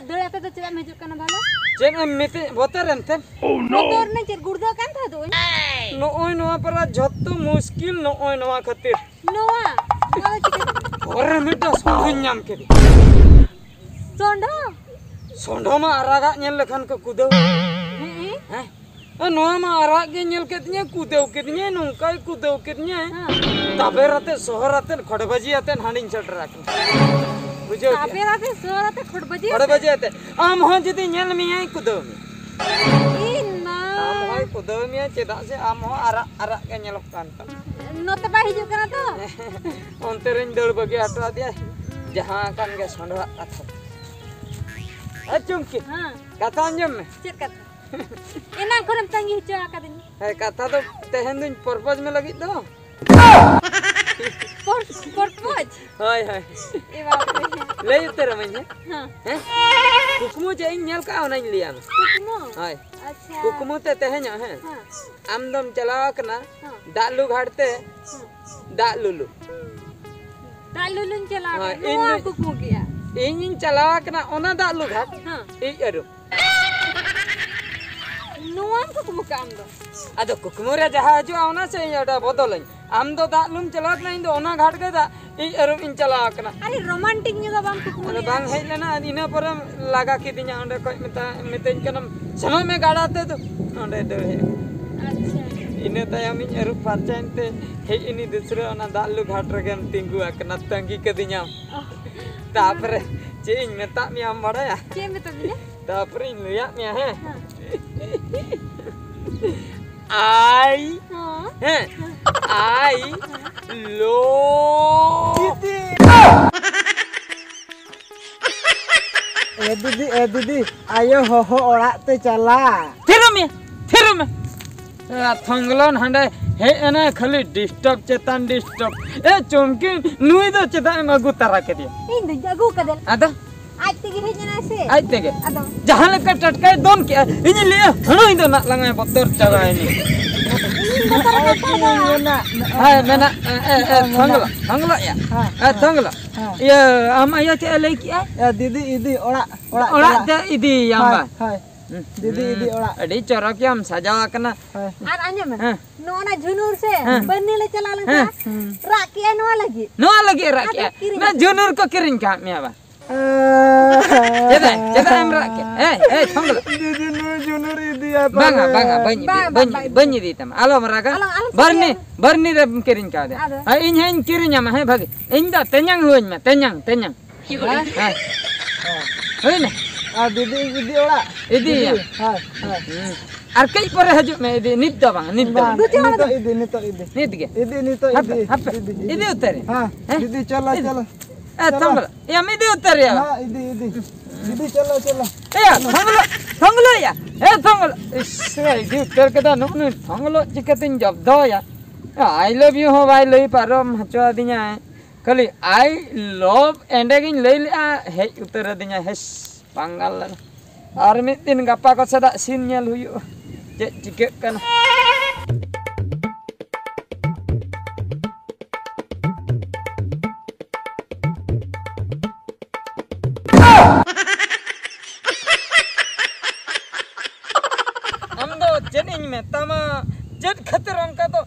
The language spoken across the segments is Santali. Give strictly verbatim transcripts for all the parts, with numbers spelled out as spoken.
ᱫᱟᱹᱲ ᱟᱛᱮ ᱫᱚ ᱪᱮᱫᱟᱜ ᱮᱢ ᱦᱤᱡᱩᱜ ᱠᱟᱱᱟ ᱵᱷᱟᱞᱟ? ᱪᱮᱫ ᱮᱢ ᱢᱮᱛᱮ ᱵᱚᱛᱚᱨ ᱮᱱ ᱛᱮ? ᱵᱚᱛᱚᱨ ᱱᱮ ᱪᱮᱫ ᱜᱩᱲᱫᱟᱹ ᱠᱟᱱ ᱛᱟᱦᱮᱸ ᱫᱚ? ᱱᱚᱜᱼᱚᱭ ᱱᱚᱣᱟ ᱯᱟᱨᱟ ᱡᱷᱚᱛᱚ ᱢᱩᱥᱠᱤᱞ ᱱᱚᱜᱼᱚᱭ ᱱᱚᱣᱟ ᱠᱷᱟᱹᱛᱤᱨ᱾ ᱱᱚᱣᱟ? ᱱᱚᱣᱟ ᱫᱚ ᱪᱤᱠᱟᱹ? ᱦᱚᱨ ᱨᱮ ᱢᱤᱫᱴᱟᱝ ᱥᱚᱸᱰᱷᱚᱧ ᱧᱟᱢ ᱠᱮᱫᱮ᱾ ᱥᱚᱸᱰᱷᱚ? ᱥᱚᱸᱰᱷᱚ ᱢᱟ ᱟᱨᱟᱜᱟᱜ ᱧᱮᱞ ᱞᱮᱠᱷᱟᱱ ᱠᱚ ᱠᱩᱫᱟᱹᱣ᱾ ᱦᱮᱸ, ᱦᱮᱸ᱾ ᱦᱮᱸ? ᱮ, ᱱᱚᱣᱟ ᱢᱟ ᱟᱨᱟᱜ ᱜᱮ ᱧᱮᱞ ᱠᱮᱫᱤᱧᱟᱭ, ᱠᱩᱫᱟᱹᱣ ᱠᱮᱫᱤᱧᱟᱭ, ᱱᱚᱝᱠᱟᱭ ᱠᱩᱫᱟᱹᱣ ᱠᱮᱫᱤᱧᱟᱭ᱾ ᱦᱮᱸ᱾ ᱛᱟᱵᱮᱨ ᱟᱛᱮ, ᱥᱚᱦᱚᱨ ᱟᱛᱮ, ᱠᱷᱚᱲ ᱵᱟᱡᱤ ᱟᱛᱮ ᱦᱟᱸᱰᱤᱧ ᱥᱮᱴᱮᱨ ᱟᱠᱟᱱᱟ᱾ ᱵᱩᱡᱷᱟᱹᱣ ᱠᱮᱫ? ᱛᱟᱵᱮᱨ ᱟᱛᱮ, ᱥᱚᱦᱚᱨ ᱟᱛᱮ, ᱠᱷᱚᱲ ᱵᱟᱡᱤ ᱠᱷᱚᱲ ᱟᱛᱮ? ᱵᱟᱡᱤ ᱟᱛᱮ᱾ ᱟᱢ ᱦᱚᱸ ᱡᱩᱫᱤ ᱧᱮᱞ ᱢᱮᱭᱟᱭ, ᱠᱩᱫᱟᱹᱣ ᱢᱮ᱾ ᱤᱧ ᱢᱟ᱾ ᱟᱢ ᱦᱚᱸᱭ ᱠᱩᱫᱟᱹᱣ ᱢᱮᱭᱟ, ᱪᱮᱫᱟᱜ ᱥᱮ ᱟᱢ ᱦᱚᱸ ᱟᱨᱟᱜ, ᱟᱨᱟᱜ ᱜᱮ ᱧᱮᱞᱚᱜ ᱠᱟᱱ ᱛᱟᱢᱟ᱾ ᱱᱚᱛᱮ ᱵᱟᱭ ᱦᱤᱡᱩᱜ ᱠᱟᱱᱟ ᱛᱚ? ᱚᱱᱛᱮ ᱨᱮᱧ ᱫᱟᱹᱲ ᱵᱟᱹᱜᱤ ᱦᱚᱴᱚ ᱟᱫᱮᱭᱟ᱾ ᱡᱟᱦᱟᱸ ᱠᱟᱱ ᱜᱮ ᱥᱚᱸᱰᱷᱚᱣᱟᱜ ᱠᱟᱛᱷᱟ᱾ ᱮ ᱪᱩᱢᱠᱤ, ᱦᱮᱸ᱾ ᱠᱟᱛᱷᱟ ᱟᱸᱡᱚᱢ ᱢᱮ᱾ ᱪᱮᱫ ᱠᱟᱛᱷᱟ? ᱮᱱᱟᱝ ᱠᱷᱚᱱᱮᱢ ᱛᱟᱺᱜᱤ ᱦᱚᱪᱚ ᱟᱠᱟᱫᱤᱧ᱾ ᱦᱮᱸ, ᱠᱟᱛᱷᱟ ᱫᱚ ᱛᱮᱦᱮᱧ ᱫᱩᱧ ᱯᱨᱚᱯᱳᱡᱽ ᱢᱮ ᱞᱟᱹᱜᱤᱫ ᱫᱚ᱾ ᱯᱚᱨ-, ᱯᱨᱚᱯᱳᱡᱽ? ᱦᱳᱭ, ᱦᱳᱭ᱾ ᱮ ᱵᱟᱵᱨᱮ᱾ ᱞᱟᱹᱭ ᱩᱛᱟᱹᱨ ᱟᱹᱢᱟᱹᱧ, ᱦᱮᱸ? ᱦᱮᱸ᱾ ᱦᱮᱸ? ᱠᱩᱠᱢᱩ ᱪᱮᱫ ᱤᱧ ᱧᱮᱞ ᱠᱟᱜᱼᱟ, ᱚᱱᱟᱧ ᱞᱟᱹᱭᱟᱢᱟ᱾ ᱠᱩᱠᱢᱩ? ᱦᱳᱭ᱾ ᱟᱪᱪᱷᱟ᱾ ᱠᱩᱠᱢᱩ ᱛᱮ ᱛᱮᱦᱮᱧᱚᱜ, ᱦᱮᱸ? ᱦᱮᱸ᱾ ᱟᱢ ᱫᱚᱢ ᱪᱟᱞᱟᱣ ᱟᱠᱟᱱᱟ ᱦᱮᱸ᱾ ᱫᱟᱜ ᱞᱩ ᱜᱷᱟᱴ ᱛᱮ ᱦᱮᱸ᱾ ᱫᱟᱜ ᱞᱩᱞᱩ᱾ ᱫᱟᱜ ᱞᱩᱞᱩᱧ ᱪᱟᱞᱟᱣ ᱦᱳᱭ, ᱟᱠᱟᱱᱟ᱾ ᱤᱧ ᱱᱚᱣᱟ ᱫᱚ ᱠᱩᱠᱢᱩ ᱜᱮᱭᱟ᱾ ᱤᱧᱤᱧ ᱪᱟᱞᱟᱣ ᱟᱠᱟᱱᱟ ᱚᱱᱟ ᱫᱟᱜ ᱞᱩ ᱜᱷᱟᱴ᱾ ᱦᱮᱸ᱾ ᱤᱡ ᱟᱹᱨᱩᱵ᱾ ᱱᱚᱣᱟᱢ ᱠᱩᱠᱢᱩ ᱠᱟᱜ ᱟᱢ ᱫᱚ? ᱟᱫᱚ ᱠᱩᱠᱢᱩ ᱨᱮ ᱡᱟᱦᱟᱸ ᱦᱤᱡᱩᱜᱼᱟ, ᱚᱱᱟ ᱥᱮ ᱤᱧ ᱚᱸᱰᱮ ᱵᱚᱫᱚᱞᱟᱹᱧ᱾ ᱟᱢ ᱫᱚ ᱫᱟᱜ ᱞᱩᱢ ᱪᱟᱞᱟᱣ ᱠᱟᱱᱟ, ᱤᱧ ᱫᱚ ᱚᱱᱟ ᱜᱷᱟᱴ ᱜᱮ ᱫᱟᱜ ᱤᱡ ᱟᱹᱨᱩᱵ ᱤᱧ ᱪᱟᱞᱟᱣ ᱠᱟᱱᱟ᱾ ᱟᱹᱰᱤ ᱨᱳᱢᱟᱱᱴᱤᱠ ᱧᱚᱜ ᱫᱚ ᱵᱟᱢ ᱠᱩᱠᱢᱩ ᱟᱫᱚ ᱞᱮᱫᱟ? ᱵᱟᱝ ᱦᱮᱡ ᱞᱮᱱᱟ, ᱤᱱᱟᱹ ᱯᱚᱨᱮᱢ ᱞᱟᱜᱟ ᱠᱤᱫᱤᱧᱟ ᱚᱸᱰᱮ ᱠᱷᱚᱡ, ᱢᱮᱛᱟ-, ᱢᱤᱛᱟᱹᱧ ᱠᱟᱱᱟᱢ, "ᱥᱮᱱᱚᱜ ᱢᱮ ᱜᱟᱰᱟ ᱛᱮ", ᱫᱚ ᱚᱸᱰᱮ ᱫᱟᱹᱲ ᱦᱮᱡ ᱟᱠᱟᱱᱟ᱾ ᱟᱪᱪᱷᱟ᱾ ᱤᱱᱟᱹ ᱛᱟᱭᱚᱢ ᱤᱧ ᱟᱹᱨᱩᱵ ᱯᱷᱟᱨᱪᱟᱭᱮᱱ ᱛᱮ ᱦᱮᱡ ᱮᱱᱤᱧ ᱫᱩᱥᱨᱟᱹ ᱚᱱᱟ ᱫᱟᱜ ᱞᱩ ᱜᱷᱟᱴ ᱨᱮᱜᱮᱢ ᱛᱤᱸᱜᱩ ᱟᱠᱟᱱᱟ, ᱛᱟᱺᱜᱤ ᱠᱟᱹᱫᱤᱧᱟᱢ᱾ ᱚ᱾ ᱛᱟᱯᱚᱨᱮ ᱪᱮᱫ ᱤᱧ ᱢᱮᱛᱟᱜ ᱢᱮᱭᱟᱢ ᱵᱟᱲᱟᱭᱟ? ᱪᱮᱫ ᱮᱢ ᱢᱮᱛᱟ ᱫᱤᱧᱟ? ᱛᱟᱯᱚᱨᱮᱧ ᱞᱟᱹᱭᱟᱫ ᱢᱮᱭᱟ, ᱦᱮᱸ? ᱦᱮᱸ᱾ I, ᱦᱮᱸ᱾ ᱦᱮᱸ, I love. ᱮ ᱫᱤᱫᱤ, ᱮ ᱫᱤᱫᱤ, ᱟᱭᱳ ᱦᱚᱦᱚ ᱚᱲᱟᱜ ᱛᱮ ᱪᱟᱞᱟᱜ᱾ ᱛᱷᱤᱨᱚᱜ ᱢᱮ, ᱛᱷᱤᱨᱚᱜ ᱢᱮ᱾ ᱮ, ᱛᱷᱚᱝᱜᱞᱚᱱ ᱦᱟᱸᱰᱮ ᱦᱮᱡ ᱮᱱᱟᱭ, ᱠᱷᱟᱹᱞᱤ disturb ᱪᱮᱛᱟᱱ disturb᱾ ᱮ, ᱪᱚᱢᱠᱤ, ᱱᱩᱭ ᱫᱚ ᱪᱮᱫᱟᱜ ᱮᱢ ᱟᱹᱜᱩ ᱛᱟᱨᱟ ᱠᱮᱫᱮᱭᱟ? ᱤᱧ ᱫᱚᱧ ᱟᱹᱜᱩ ᱠᱟᱫᱮᱭᱟ᱾ ᱟᱫᱚ? ᱟᱡ ᱛᱮᱜᱮ ᱦᱮᱡ ᱮᱱᱟᱭ ᱥᱮ᱾ ᱟᱡ ᱛᱮᱜᱮ? ᱟᱫᱚ? ᱡᱟᱦᱟᱸ ᱞᱮᱠᱟ ᱴᱟᱴᱠᱟᱭ ᱫᱚᱱ ᱠᱮᱜᱼᱟ, ᱤᱧᱤᱧ ᱞᱟᱹᱭᱟ, ᱦᱟᱹᱬᱩᱭ ᱫᱚ ᱱᱟᱜ ᱞᱟᱝᱟᱭ ᱵᱚᱛᱚᱨ ᱪᱟᱵᱟᱭᱮᱱᱟ᱾ ᱤᱧᱤᱧ ᱵᱚᱛᱚᱨ ᱠᱟᱱ ᱛᱟᱦᱮᱸᱱᱟ᱾ ᱦᱮᱸ, ᱢᱮᱱᱟᱜ, ᱮ, ᱮ, ᱮ, ᱛᱷᱚᱝᱜᱞᱚ, ᱛᱷᱚᱝᱜᱞᱚ ᱭᱟ᱾ ᱦᱮᱸ᱾ ᱮ, ᱛᱷᱚᱝᱜᱞᱚ᱾ ᱦᱮᱸ᱾ ᱤᱭᱟᱹ, ᱟᱢ ᱟᱭᱳ ᱪᱮᱫ ᱮ ᱞᱟᱹᱭ ᱠᱮᱜᱼᱟ? ᱮ, ᱫᱤᱫᱤ ᱤᱫᱤ ᱚᱲᱟᱜ, ᱚᱲᱟᱜ ᱚᱲᱟᱜ ᱪᱟᱞᱟᱜ᱾ ᱛᱮ ᱤᱫᱤᱭᱟᱢ ᱦᱳᱭ, ᱵᱟ? ᱦᱳᱭ᱾ ᱦᱩᱸ᱾ ᱫᱤᱫᱤ ᱤᱫᱤ ᱚᱲᱟᱜ᱾ ᱟᱹᱰᱤ ᱪᱚᱨᱚᱠ ᱭᱟᱢ ᱥᱟᱡᱟᱣ ᱟᱠᱟᱱᱟ᱾ ᱦᱳᱭ᱾ ᱟᱨ ᱟᱸᱡᱚᱢ ᱢᱮ, ᱦᱮᱸ᱾ ᱱᱚᱜᱼᱚ ᱱᱟ ᱡᱷᱩᱱᱩᱨ ᱥᱮ ᱦᱮᱸ᱾ ᱵᱟᱹᱨᱱᱤ ᱞᱮ ᱪᱟᱞᱟᱣ ᱞᱮᱱ ᱦᱮᱸ᱾ ᱠᱷᱟᱱ ᱨᱟᱜ ᱠᱮᱜᱼᱟᱭ ᱱᱚᱣᱟ ᱞᱟᱹᱜᱤᱫ᱾ ᱱᱚᱣᱟ ᱞᱟᱹᱜᱤᱫ ᱮ ᱨᱟᱜ ᱟᱫᱚ ᱠᱮᱜᱼᱟ? ᱠᱤᱨᱤᱧ ᱚᱱᱟ ᱟᱹᱜᱩ᱾ ᱡᱷᱩᱱᱩᱨ ᱠᱚ ᱠᱤᱨᱤᱧ ᱠᱟᱜ ᱢᱮᱭᱟ ᱵᱟ? ᱪᱮᱫᱟᱜ? ᱪᱮᱫᱟᱜ ᱮᱢ ᱨᱟᱜ ᱠᱮᱜᱼᱟ? ᱮᱭ, ᱮᱭ, ᱛᱷᱚᱝᱜᱚᱞᱚ᱾ ᱫᱤᱫᱤ ᱱᱩᱭ ᱡᱷᱩᱱᱩᱨ ᱤᱫᱤᱭᱟ ᱵᱟᱝᱟ, ᱯᱟᱞᱮ᱾ ᱵᱟᱝᱟ, ᱵᱟᱹᱧ ᱤᱫᱤ, ᱵᱟᱝ, ᱵᱟᱹᱧ ᱵᱟᱝ, ᱤᱫᱤ, ᱵᱟᱹᱧ ᱤᱫᱤ᱾ ᱵᱟᱹᱧ ᱤᱫᱤ ᱛᱟᱢᱟ᱾ ᱟᱞᱚᱢ ᱨᱟᱜᱟ᱾ ᱟᱞᱚᱢ, ᱟᱞᱚᱢ ᱵᱟᱨᱱᱤ, ᱥᱟᱰᱮᱭᱟ᱾ ᱵᱟᱨᱱᱤ ᱨᱮᱢ ᱠᱤᱨᱤᱧ ᱠᱟᱣᱫᱮᱭᱟ᱾ ᱟᱫᱚ? ᱦᱮᱸ, ᱤᱧ ᱦᱚᱸᱧ ᱠᱤᱨᱤᱧ ᱟᱢᱟ, ᱦᱮᱸ, ᱵᱷᱟᱜᱮ᱾ ᱤᱧ ᱫᱚ ᱛᱮᱧᱟᱝ ᱦᱩᱭᱟᱹᱧ ᱢᱮ, ᱛᱮᱧᱟᱝ, ᱛᱮᱧᱟᱝ᱾ ᱦᱮᱸ? ᱦᱮᱸ᱾ ᱦᱩᱭᱱᱟ? ᱟᱨ ᱫᱤᱫᱤ ᱤᱫᱤ ᱚᱲᱟᱜ? ᱤᱫᱤᱭᱟ᱾ ᱫᱤᱫᱤ, ᱦᱳᱭ, ᱦᱳᱭ᱾ ᱦᱩᱸ᱾ ᱟᱨ ᱠᱟᱹᱡ ᱯᱚᱨᱮ ᱦᱤᱡᱩᱜ ᱢᱮ, ᱤᱫᱤ, ᱱᱤᱛ ᱫᱚ ᱵᱟᱝ, ᱱᱤᱛ ᱫᱚ ᱵᱟᱝ, ᱵᱟᱝ᱾ ᱱᱤᱛᱚᱜ ᱤᱫᱤ, ᱱᱤᱛᱚᱜ ᱤᱫᱤ᱾ ᱱᱤᱛ ᱜᱮ? ᱤᱫᱤ, ᱱᱤᱛᱚᱜ ᱦᱟᱯᱮ, ᱤᱫᱤ᱾ ᱦᱟᱯᱮ, ᱤᱫᱤ, ᱤᱫᱤ᱾ ᱤᱫᱤ ᱩᱛᱟᱹᱨ᱾ ᱦᱮᱸ, ᱦᱮᱸ? ᱫᱤᱫᱤ, ᱪᱚᱞᱚ, ᱤᱫᱤ᱾ ᱪᱚᱞᱚ᱾ ᱮ, ᱪᱚᱞᱚ᱾ ᱛᱷᱚᱝᱜᱚᱞᱚ, ᱮᱭᱟᱢ ᱤᱫᱤ ᱩᱛᱟᱹᱨ ᱮᱭᱟ᱾ ᱦᱮᱸ, ᱤᱫᱤ, ᱤᱫᱤ᱾ ᱫᱤᱫᱤ, ᱪᱚᱞᱚ, ᱪᱚᱞᱚ᱾ ᱮᱭᱟ, ᱛᱷᱚᱝᱜᱚᱞᱚ, ᱛᱷᱚᱝᱜᱚᱞᱚ ᱭᱟ᱾ ᱮ, ᱛᱷᱚᱝᱜᱚᱞᱚ᱾ ᱤᱥ, ᱤᱫᱤ ᱩᱛᱟᱹᱨ ᱠᱮᱫᱟ, ᱱᱩᱜᱼᱩ ᱱᱩᱭ ᱛᱷᱚᱝᱜᱚᱞᱚ ᱪᱤᱠᱟᱹᱛᱤᱧ ᱡᱚᱵᱫᱚᱭᱟ? I love you ᱦᱚᱸ ᱵᱟᱭ ᱞᱟᱹᱭ ᱯᱟᱨᱚᱢ ᱦᱚᱪᱚ ᱟᱹᱫᱤᱧᱟᱭ᱾ ᱠᱷᱟᱹᱞᱤ I love ᱮᱸᱰᱮ ᱜᱤᱧ ᱞᱟᱹᱭ ᱞᱮᱜᱼᱟ, ᱦᱮᱡ ᱩᱛᱟᱹᱨ ᱟᱹᱫᱤᱧᱟ, ᱦᱮᱥ, ᱵᱟᱝᱜᱟᱞ ᱞᱮᱱᱟ᱾ ᱟᱨ ᱢᱤᱫ ᱫᱤᱱ ᱜᱟᱯᱟ ᱠᱚ ᱥᱮᱫᱟᱜ ᱥᱤᱱ ᱧᱮᱞ ᱦᱩᱭᱩᱜᱼᱟ, ᱪᱮᱫ ᱪᱤᱠᱟᱹᱜ ᱠᱟᱱᱟ᱾ ᱟᱢ ᱫᱚ ᱪᱮᱫ ᱤᱧ ᱢᱮᱛᱟᱢᱟ, ᱪᱮᱫ ᱠᱷᱟᱹᱛᱤᱨ ᱚᱱᱠᱟ ᱫᱚ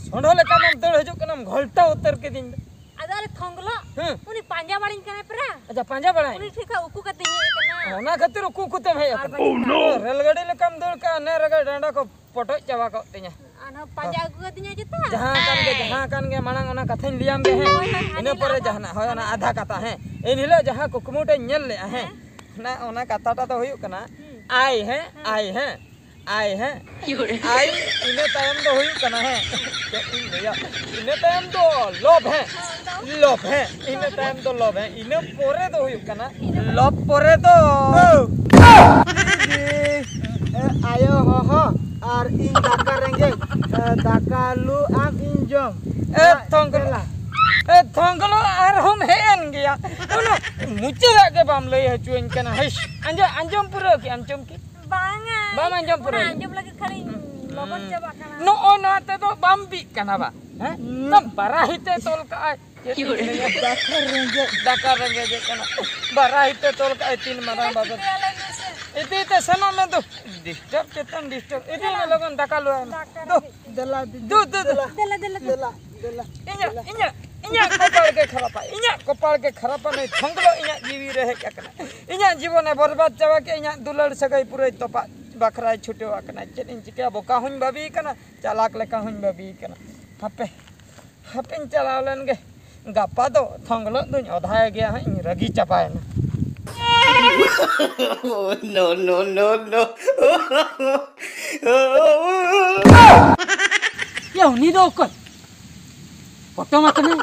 ᱥᱚᱸᱰᱷᱚ ᱞᱮᱠᱟᱢ ᱫᱟᱹᱲ ᱦᱤᱡᱩᱜ ᱠᱟᱱᱟᱢ, ᱜᱷᱚᱞᱴᱟᱣ ᱩᱛᱟᱹᱨ ᱠᱤᱫᱤᱧ ᱫᱚ᱾ ᱟᱫᱚ ᱟᱞᱮ ᱛᱷᱚᱝᱜᱞᱚ, ᱦᱮᱸ᱾ ᱩᱱᱤ ᱯᱟᱸᱡᱟ ᱵᱟᱲᱟᱧ ᱠᱟᱱᱟᱭ ᱯᱮᱨᱟ᱾ ᱟᱪᱪᱷᱟ, ᱯᱟᱸᱡᱟ ᱵᱟᱲᱟᱭ᱾ ᱩᱱᱤ ᱴᱷᱮᱱ ᱠᱷᱚᱱ ᱩᱠᱩ ᱠᱟᱛᱮᱧ ᱦᱮᱡ ᱟᱠᱟᱱᱟ᱾ ᱚᱱᱟ ᱠᱷᱟᱹᱛᱤᱨ ᱩᱠᱩ ᱩᱠᱩ ᱛᱮᱢ ᱦᱮᱡ ᱟᱨ ᱟᱠᱟᱱᱟ᱾ ᱵᱟᱹᱧ ᱚ, ᱨᱮᱞ ᱜᱟᱹᱰᱤ ᱞᱮᱠᱟᱢ ᱫᱟᱹᱲ ᱠᱟᱜᱼᱟ, ᱱᱮ ᱨᱮᱜᱮ ᱰᱟᱸᱰᱟ ᱠᱚ ᱯᱚᱴᱚᱡ ᱪᱟᱵᱟ ᱠᱚᱜ ᱛᱤᱧᱟ᱾ ᱟᱨᱦᱚᱸ ᱯᱟᱸᱡᱟ ᱟᱹᱜᱩ ᱠᱟᱫᱤᱧᱟ ᱪᱮᱛᱟ? ᱡᱟᱦᱟᱸ ᱠᱟᱱ ᱜᱮ, ᱡᱟᱦᱟᱸ ᱠᱟᱱ ᱜᱮ, ᱢᱟᱲᱟᱝ ᱚᱱᱟ ᱠᱟᱛᱷᱟᱧ ᱞᱟᱹᱭᱟᱢ ᱜᱮ, ᱦᱮᱸ᱾ ᱦᱳᱭ, ᱦᱳᱭ, ᱤᱱᱟᱹ ᱟᱸᱡᱚᱢ ᱯᱚᱨᱮ ᱟᱸᱡᱚᱢ᱾ ᱡᱟᱦᱟᱱᱟᱜ, ᱦᱳᱭ, ᱚᱱᱟ ᱟᱫᱷᱟ ᱠᱟᱛᱷᱟ, ᱦᱮᱸ᱾ ᱮᱱ ᱦᱤᱞᱳᱜ ᱡᱟᱦᱟᱸ ᱠᱩᱠᱢᱩ ᱴᱟᱜ ᱤᱧ ᱧᱮᱞ ᱞᱮᱜᱼᱟ, ᱦᱮᱸ᱾ ᱦᱮᱸ᱾ ᱚᱱᱟ, ᱚᱱᱟ ᱠᱟᱛᱷᱟ ᱴᱟᱜ ᱫᱚ ᱦᱩᱭᱩᱜ ᱠᱟᱱᱟ, ᱦᱩᱸ᱾ ᱟᱭ, ᱦᱮᱸ, ᱦᱮᱸ᱾ ᱟᱭ, ᱦᱮᱸ, ᱟᱭ, ᱦᱮᱸ᱾ ᱟᱭ, ᱤᱱᱟᱹ ᱛᱟᱭᱚᱢ ᱫᱚ ᱦᱩᱭᱩᱜ ᱠᱟᱱᱟ, ᱦᱮᱸ᱾ ᱪᱮᱫ ᱤᱧ ᱞᱟᱹᱭᱟ? ᱤᱱᱟᱹ ᱛᱟᱭᱚᱢ ᱫᱚ ᱞᱚᱵᱷ, ᱦᱮᱸ᱾ ᱦᱮᱸ, ᱞᱚᱵᱷ᱾ ᱞᱚᱵᱷ, ᱦᱮᱸ᱾ ᱤᱱᱟᱹ ᱛᱟᱭᱚᱢ ᱫᱚ ᱞᱚᱵᱷ, ᱦᱮᱸ᱾ ᱤᱱᱟᱹ ᱯᱚᱨᱮ ᱫᱚ ᱦᱩᱭᱩᱜ ᱠᱟᱱᱟ, ᱞᱚᱵᱷ ᱯᱚᱨᱮ ᱫᱚ ᱫᱤᱫᱤ, ᱮ, ᱟᱭᱳ ᱦᱚᱦᱚ ᱟᱨ ᱤᱧ ᱫᱟᱠᱟ ᱨᱮᱸᱜᱮᱡ, ᱮ, ᱫᱟᱠᱟ ᱞᱩ ᱟᱢ ᱤᱧ ᱡᱚᱢ᱾ ᱮ, ᱟᱜ ᱛᱷᱚᱝᱜᱚᱞᱚ᱾ ᱪᱮᱞᱟ᱾ ᱮ, ᱛᱷᱚᱝᱜᱚᱞᱚ, ᱟᱨᱦᱚᱸᱢ ᱦᱮᱡ ᱮᱱ ᱜᱮᱭᱟ᱾ ᱚᱱᱟ ᱢᱩᱪᱟᱹᱫᱟᱜ ᱜᱮ ᱵᱟᱢ ᱞᱟᱹᱭ ᱦᱚᱪᱚᱧ ᱠᱟᱱᱟ᱾ ᱦᱮᱸᱥ, ᱟᱸᱡᱚᱢ, ᱟᱸᱡᱚᱢ ᱯᱩᱨᱟᱹᱣ ᱠᱮᱜᱼᱟᱢ ᱪᱚᱢᱠᱤ? ᱵᱟᱝᱟ᱾ ᱵᱟᱢ ᱟᱸᱡᱚᱢ ᱚᱱᱟ ᱯᱩᱨᱟᱹᱣ? ᱟᱸᱡᱚᱢ ᱞᱟᱹᱜᱤᱫ ᱠᱷᱟᱹᱞᱤᱧ ᱞᱚᱜᱚᱱ ᱦᱩᱸ᱾ ᱪᱟᱵᱟᱜ ᱠᱟᱱᱟ᱾ ᱱᱚᱜᱼᱚᱭ ᱱᱚᱣᱟ ᱛᱮᱫᱚ ᱵᱟᱢ ᱵᱤᱜ ᱠᱟᱱᱟ ᱵᱟ? ᱦᱮᱸ? ᱦᱩᱸ᱾ ᱛᱟᱢ ᱵᱟᱨᱟᱦᱤ ᱛᱮ ᱛᱚᱞ ᱠᱟᱜᱼᱟᱭ᱾ ᱪᱮᱫ ᱤᱧ ᱞᱟᱹᱭᱟ? ᱫᱟᱠᱟ ᱨᱮᱸᱜᱮᱡ᱾ ᱫᱟᱠᱟ ᱨᱮᱸᱜᱮᱡ ᱠᱟᱱᱟ᱾ ᱵᱟᱨᱟᱭ ᱛᱮ ᱛᱚᱞ ᱠᱟᱜᱼᱟᱭ ᱛᱤᱱ ᱢᱟᱨᱟᱝ ᱵᱟᱵᱮᱨ᱾ ᱤᱫᱤ ᱛᱮ ᱥᱮᱱᱚᱜ ᱢᱮ ᱫᱩ᱾ ᱰᱤᱥᱴᱟᱵ ᱪᱮᱛᱟᱱ ᱰᱤᱥᱴᱟᱵ᱾ ᱤᱫᱤ ᱢᱮ ᱞᱚᱜᱚᱱ ᱫᱟᱠᱟ ᱞᱩ ᱟᱭ ᱢᱮ᱾ ᱫᱩ᱾ ᱫᱮᱞᱟ ᱫᱤᱫᱤ᱾ ᱫᱩ, ᱫᱩ, ᱫᱩ᱾ ᱫᱮᱞᱟ, ᱫᱮᱞᱟ, ᱫᱮᱞᱟ᱾ ᱤᱧᱟᱹᱜ, ᱤᱧᱟᱹᱜ, ᱤᱧᱟᱹᱜ ᱠᱚᱯᱟᱲ ᱜᱮ ᱠᱷᱟᱨᱟᱯᱟ᱾ ᱤᱧᱟᱹᱜ ᱠᱚᱯᱟᱲ ᱜᱮ ᱠᱷᱟᱨᱟᱯᱟ᱾ ᱱᱩᱭ ᱛᱷᱚᱝᱜᱞᱚ ᱤᱧᱟᱹᱜ ᱡᱤᱣᱤ ᱨᱮ ᱦᱮᱡ ᱟᱠᱟᱱᱟ᱾ ᱤᱧᱟᱹᱜ ᱡᱤᱵᱚᱱᱮ ᱵᱚᱨᱵᱟᱫ ᱪᱟᱵᱟ ᱠᱮᱫ᱾ ᱤᱧᱟᱹᱜ ᱫᱩᱞᱟᱹᱲ ᱥᱟᱹᱜᱟᱹᱭ ᱯᱩᱨᱟᱹᱭ ᱛᱚᱯᱟᱜ ᱵᱟᱠᱷᱨᱟᱭ ᱪᱷᱩᱴᱟᱹᱣ ᱟᱠᱟᱱᱟ᱾ ᱪᱮᱫ ᱤᱧ ᱪᱤᱠᱟᱹᱭᱟ? ᱵᱚᱠᱟ ᱦᱚᱸᱧ ᱵᱟᱹᱵᱤ ᱟᱠᱟᱱᱟ, ᱪᱟᱞᱟᱠ ᱞᱮᱠᱟ ᱦᱚᱸᱧ ᱵᱟᱹᱵᱤ ᱟᱠᱟᱱᱟ᱾ ᱦᱟᱯᱮ, ᱦᱟᱯᱮᱧ ᱪᱟᱞᱟᱣ ᱞᱮᱱ ᱜᱮ᱾ ᱜᱟᱯᱟ ᱫᱚ ᱛᱷᱚᱝᱜᱞᱚᱜ ᱫᱩᱧ ᱚᱫᱷᱟᱭ ᱜᱮᱭᱟ ᱦᱟᱸᱜ, ᱤᱧ ᱨᱟᱹᱜᱤ ᱪᱟᱵᱟᱭᱮᱱᱟ᱾ No, no, no, no. ᱭᱟ, ᱩᱱᱤ ᱫᱚ ᱚᱠᱚᱭ? ᱯᱚᱴᱚᱢ ᱟᱠᱟᱱᱟᱭ?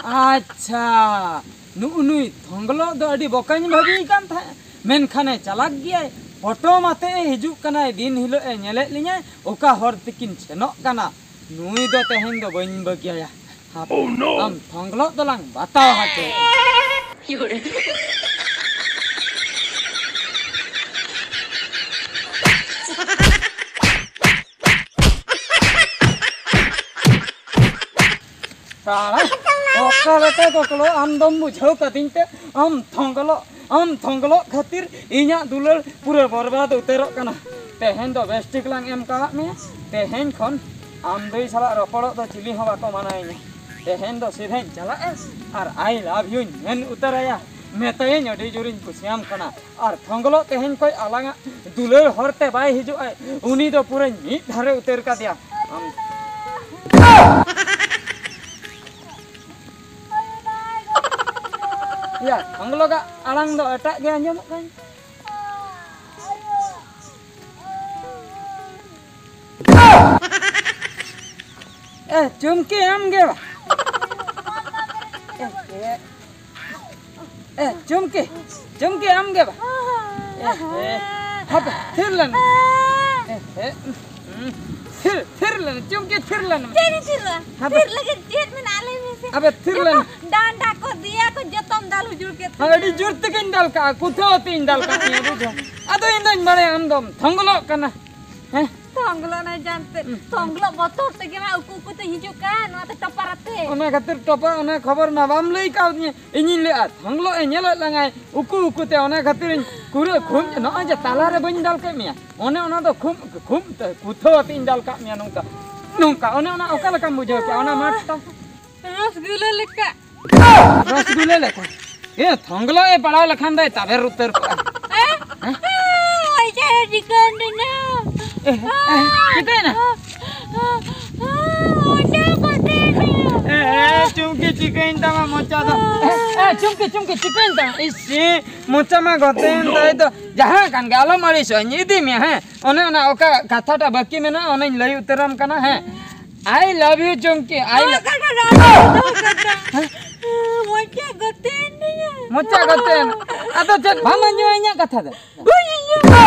ᱟᱪᱪᱷᱟ, ᱱᱩᱜᱼᱩ ᱱᱩᱭ ᱛᱷᱚᱝᱜᱞᱚᱜ ᱫᱚ ᱟᱹᱰᱤ ᱵᱚᱠᱟᱧ ᱵᱷᱟᱹᱵᱤᱭᱮ ᱠᱟᱱ ᱛᱟᱦᱮᱸᱫ, ᱢᱮᱱᱠᱷᱟᱱᱮ ᱪᱟᱞᱟᱠ ᱜᱮᱭᱟᱭ᱾ ᱯᱚᱴᱚᱢ ᱟᱛᱮ ᱮ ᱦᱤᱡᱩᱜ ᱠᱟᱱᱟᱭ, ᱫᱤᱱ ᱦᱤᱞᱳᱜ ᱮ ᱧᱮᱞᱮᱫ ᱞᱤᱧᱟᱭ, ᱚᱠᱟ ᱦᱚᱨ ᱛᱮᱠᱤᱱ ᱥᱮᱱᱚᱜ ᱠᱟᱱᱟ᱾ ᱱᱩᱭ ᱫᱚ ᱛᱮᱦᱮᱧ ᱫᱚ ᱵᱟᱹᱧ ᱵᱟᱹᱜᱤᱭᱟᱭᱟ᱾ ᱦᱟᱯᱮ, ᱟᱢ ᱛᱷᱚᱝᱜᱞᱚᱜ ᱫᱚᱞᱟᱝ ᱵᱟᱛᱟᱣ ᱦᱚᱪᱚᱭᱮᱫ᱾ ᱛᱟᱲᱟ, ᱚᱠᱟ ᱞᱮᱠᱟ ᱠᱚᱠᱞᱚ ᱟᱢ ᱫᱚᱢ ᱵᱩᱡᱷᱟᱹᱣ ᱠᱟᱫᱤᱧ ᱛᱮ, ᱟᱢ ᱛᱷᱚᱝᱜᱞᱚᱜ, ᱟᱢ ᱛᱷᱚᱝᱜᱞᱚᱜ ᱠᱷᱟᱹᱛᱤᱨ ᱤᱧᱟᱹᱜ ᱫᱩᱞᱟᱹᱲ ᱯᱩᱨᱟᱹ ᱵᱚᱨᱵᱟᱫ ᱩᱛᱟᱹᱨᱚᱜ ᱠᱟᱱᱟ᱾ ᱛᱮᱦᱮᱧ ᱫᱚ ᱵᱮᱥ ᱴᱷᱤᱠ ᱞᱟᱝ ᱮᱢ ᱠᱟᱣᱟᱫ ᱢᱮᱭᱟ᱾ ᱛᱮᱦᱮᱧ ᱠᱷᱚᱱ ᱟᱢ ᱫᱟᱹᱭ ᱥᱟᱞᱟᱜ ᱨᱚᱯᱚᱲᱚᱜ ᱫᱚ ᱪᱤᱞᱤ ᱦᱚᱸ ᱵᱟᱠᱚ ᱢᱟᱱᱟᱭᱤᱧᱟ᱾ ᱛᱮᱦᱮᱧ ᱫᱚ ᱥᱤᱫᱷᱟᱹᱧ ᱪᱟᱞᱟᱜᱼᱟ ᱟᱨ I love youᱧ ᱢᱮᱱ ᱩᱛᱟᱹᱨᱟᱭᱟ᱾ ᱢᱮᱛᱟᱭᱟᱹᱧ, "ᱟᱹᱰᱤ ᱡᱳᱨᱤᱧ ᱠᱩᱥᱤᱭᱟᱢ ᱠᱟᱱᱟ᱾" ᱟᱨ ᱛᱷᱚᱝᱜᱞᱚᱜ ᱛᱮᱦᱮᱧ ᱠᱷᱚᱱ ᱟᱞᱟᱝᱟᱜ ᱫᱩᱞᱟᱹᱲ ᱦᱚᱨᱛᱮ ᱵᱟᱭ ᱦᱤᱡᱩᱜᱼᱟᱭ, ᱩᱱᱤ ᱫᱚ ᱯᱩᱨᱟᱹᱧ ᱢᱤᱫ ᱫᱷᱟᱨᱮ ᱩᱛᱟᱹᱨ ᱠᱟᱫᱮᱭᱟ᱾ ᱟᱢ ᱭᱟ, ᱛᱷᱚᱝᱜᱞᱚᱜᱟᱜ ᱟᱲᱟᱝ ᱫᱚ ᱮᱴᱟᱜ ᱜᱮ ᱟᱸᱡᱚᱢᱚᱜ ᱠᱟᱱ᱾ ᱮ, ᱪᱩᱢᱠᱤ, ᱟᱢ ᱜᱮ ᱵᱟ? ᱮ, ᱮ, ᱮ, ᱪᱩᱢᱠᱤ, ᱪᱩᱢᱠᱤ, ᱟᱢ ᱜᱮ ᱵᱟ? ᱮ, ᱮ, ᱦᱟᱯᱮ, ᱛᱷᱤᱨ ᱞᱮᱱ ᱢᱮ᱾ ᱮ, ᱮ, ᱦᱩᱸ, ᱛᱷᱤᱨ, ᱛᱷᱤᱨ ᱞᱮᱱ, ᱪᱩᱢᱠᱤ, ᱛᱷᱤᱨ ᱞᱮᱱ ᱢᱮ᱾ ᱪᱮᱫ ᱤᱧ ᱛᱷᱤᱨᱟ? ᱦᱟᱯᱮ᱾ ᱛᱷᱤᱨ ᱞᱟᱹᱜᱤᱫ ᱪᱮᱫ ᱢᱮᱱᱟᱜᱼᱟ, ᱞᱟᱹᱭ ᱢᱮᱥᱮ? ᱟᱵᱮ, ᱛᱷᱤᱨ ᱞᱮᱱ᱾ ᱰᱟᱸᱰᱟ ᱠᱚ, ᱫᱮᱭᱟ ᱠᱚ, ᱡᱚᱛᱚᱢ ᱫᱟᱞ ᱩᱡᱩᱲ ᱠᱮᱫ ᱦᱮᱸ, ᱟᱹᱰᱤ ᱛᱤᱧᱟ᱾ ᱡᱳᱨ ᱛᱮᱜᱮᱧ ᱫᱟᱞ ᱠᱟᱜᱼᱟ, ᱠᱩᱛᱷᱟᱹ ᱟᱛᱮᱧ ᱫᱟᱞ ᱠᱟᱜ ᱢᱮᱭᱟ, ᱵᱩᱡᱷᱟᱹᱣ᱾ ᱟᱫᱚ ᱤᱧ ᱫᱚᱧ ᱵᱟᱲᱟᱭᱟ ᱟᱢ ᱫᱚᱢ ᱛᱷᱚᱝᱜᱞᱚᱜ ᱠᱟᱱᱟ᱾ ᱦᱮᱸ? ᱛᱷᱚᱝᱜᱞᱚ ᱱᱟᱭ ᱡᱟᱱᱛᱮ᱾ ᱛᱷᱚᱝᱜᱞᱚ ᱵᱚᱛᱚᱨ ᱛᱮᱜᱮ ᱢᱟ ᱩᱠᱩ ᱩᱠᱩ ᱛᱮ ᱦᱤᱡᱩᱜ ᱠᱟᱱ, ᱱᱚᱣᱟ ᱛᱮ ᱴᱚᱯᱟᱨ ᱟᱛᱮ᱾ ᱚᱱᱟ ᱠᱷᱟᱹᱛᱤᱨ ᱴᱚᱯᱟᱨ, ᱚᱱᱟ ᱠᱷᱚᱵᱚᱨ ᱢᱟ ᱵᱟᱢ ᱞᱟᱹᱭ ᱠᱟᱣᱫᱤᱧᱟ᱾ ᱤᱧᱤᱧ ᱞᱟᱹᱭᱟ, ᱛᱷᱚᱝᱜᱞᱚ ᱮ ᱧᱮᱞᱮᱫ ᱞᱟᱝᱟᱭ, ᱩᱠᱩ ᱩᱠᱩ ᱛᱮ, ᱚᱱᱟ ᱠᱷᱟᱹᱛᱤᱨᱤᱧ ᱠᱩᱨᱟᱹ ᱠᱷᱩᱢ, ᱱᱚᱜᱼᱚᱭ ᱡᱮ ᱛᱟᱞᱟᱨᱮ ᱵᱟᱹᱧ ᱫᱟᱞ ᱠᱮᱫ ᱢᱮᱭᱟ, ᱚᱱᱮ ᱚᱱᱟ ᱫᱚ ᱠᱷᱩᱢ, ᱠᱷᱩᱢ ᱛᱮ ᱠᱩᱛᱷᱟᱹᱣ ᱟᱛᱮᱧ ᱫᱟᱞ ᱠᱟᱜ ᱢᱮᱭᱟ ᱱᱚᱝᱠᱟ᱾ ᱱᱚᱝᱠᱟ, ᱚᱱᱮ ᱚᱱᱟ ᱚᱠᱟ ᱞᱮᱠᱟᱢ ᱵᱩᱡᱷᱟᱹᱣ ᱠᱮᱜᱼᱟ, ᱚᱱᱟ ᱢᱟᱨ ᱛᱟᱢ? ᱨᱚᱥᱜᱩᱞᱟᱹ ᱞᱮᱠᱟ᱾ ᱨᱚᱥᱜᱩᱞᱟᱹ ᱞᱮᱠᱟ? ᱮ, ᱛᱷᱚᱝᱜᱞᱚ ᱮ ᱯᱟᱲᱟᱣ ᱞᱮᱠᱷᱟᱱ ᱫᱚᱭ ᱛᱟᱵᱮᱨ ᱩᱛᱟᱹᱨ ᱠᱚᱜᱼᱟ᱾ ᱦᱮᱸ? ᱦᱮᱸ? ᱳᱭ ᱡᱟᱭ ᱪᱤᱠᱟᱹᱱ ᱫᱤᱱᱟ᱾ ᱮ, ᱮ, ᱪᱤᱠᱟᱹᱭᱮᱱᱟ? ᱚᱸᱰᱮ ᱠᱚ ᱛᱟᱦᱮᱱᱟ᱾ ᱮ, ᱮ, ᱪᱩᱢᱠᱤ ᱪᱤᱠᱟᱹᱭᱮᱱ ᱛᱟᱢᱟ ᱢᱚᱪᱟ ᱫᱚ? ᱮ, ᱮ, ᱪᱩᱢᱠᱤ, ᱪᱩᱢᱠᱤ ᱪᱤᱠᱟᱹᱭᱮᱱ ᱛᱟᱢᱟ? ᱤᱥ, ᱮ, ᱢᱚᱪᱟ ᱢᱟ ᱜᱚᱛᱮᱭᱮᱱ ᱛᱟᱭ ᱫᱚ᱾ ᱡᱟᱦᱟᱸ ᱠᱟᱱ ᱜᱮ, ᱟᱞᱚᱢ ᱟᱹᱲᱤᱥᱚᱜᱼᱟ, ᱤᱧ ᱤᱫᱤ ᱢᱮᱭᱟ, ᱦᱮᱸ? ᱚᱱᱮ ᱚᱱᱟ ᱚᱠᱟ ᱠᱟᱛᱷᱟᱴᱟᱜ ᱵᱟᱹᱠᱤ ᱢᱮᱱᱟᱜᱼᱟ, ᱚᱱᱟᱧ ᱞᱟᱹᱭ ᱩᱛᱟᱹᱨᱟᱢ ᱠᱟᱱᱟ, ᱦᱮᱸ? I love you, ᱪᱩᱢᱠᱤ, I lo- ᱢᱚᱪᱟ ᱜᱚᱛᱮᱭᱮᱱ ᱛᱤᱧᱟ᱾ ᱢᱚᱪᱟ ᱜᱚᱛᱮᱭᱮᱱ? ᱟᱫᱚ ᱪᱮᱫ ᱵᱟᱢ ᱟᱸᱡᱚᱢᱟ ᱤᱧᱟᱹᱜ ᱠᱟᱛᱷᱟ ᱫᱚ? ᱵᱟᱹᱧ ᱟᱸᱡᱚᱢᱟ᱾